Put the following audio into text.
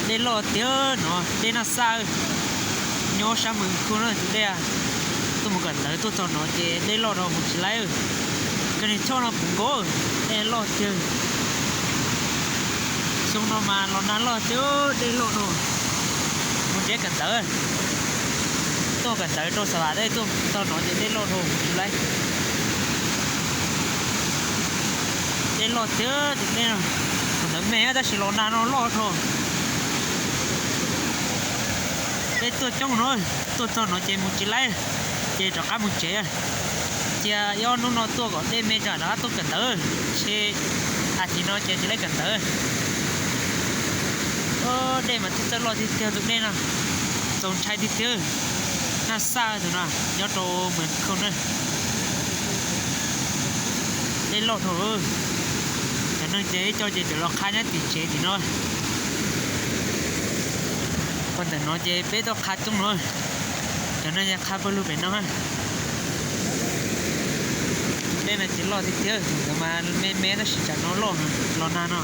Dej loj tiag no, dej Naj Xaj, nyob sab Mes Khoj na tus dej. Tuaj mus kawm ntawv tuaj txog no ces dej loj dhau mus tsis laib. Koj niag choj no puv nkaus, dej loj tiag. Xyoo no mas los nag loj tiag, dej loj dhau. Mus tsev kawm ntawv, tuaj kawm ntawv rau Xav Vam, dej tuaj txog no ces dej loj dhau mus tsis laib. Dej loj tiag tus dej no, thaum ntawd me tab sis los nag no loj dhau. Dej tuaj coob no, tuaj txog no ces mus tsis laib, ces rov qab mus tsev. Cia ib ob hnub no tuaj kom dej me tsam rov qab tuaj kawm ntawv, ntshe a tim no ces tsis laib kawm ntawv. Dej mas txawj txawj loj tiag tiag tus dej no, txaus ntshai tiag tiag. Naj Xaj tus no nyob rau Mes Khoj na. Dej loj dhau. Cov neeg ces ib co ces tseem los qha nyob tim tsev tim no. Qhov ntawm no ces peb tuaj qha coob no. Cov neeg qha pawg lug pem no. Dej no ces loj tiag tiag, tus ntawd mas me me tab sis tsam no loj, los nag no.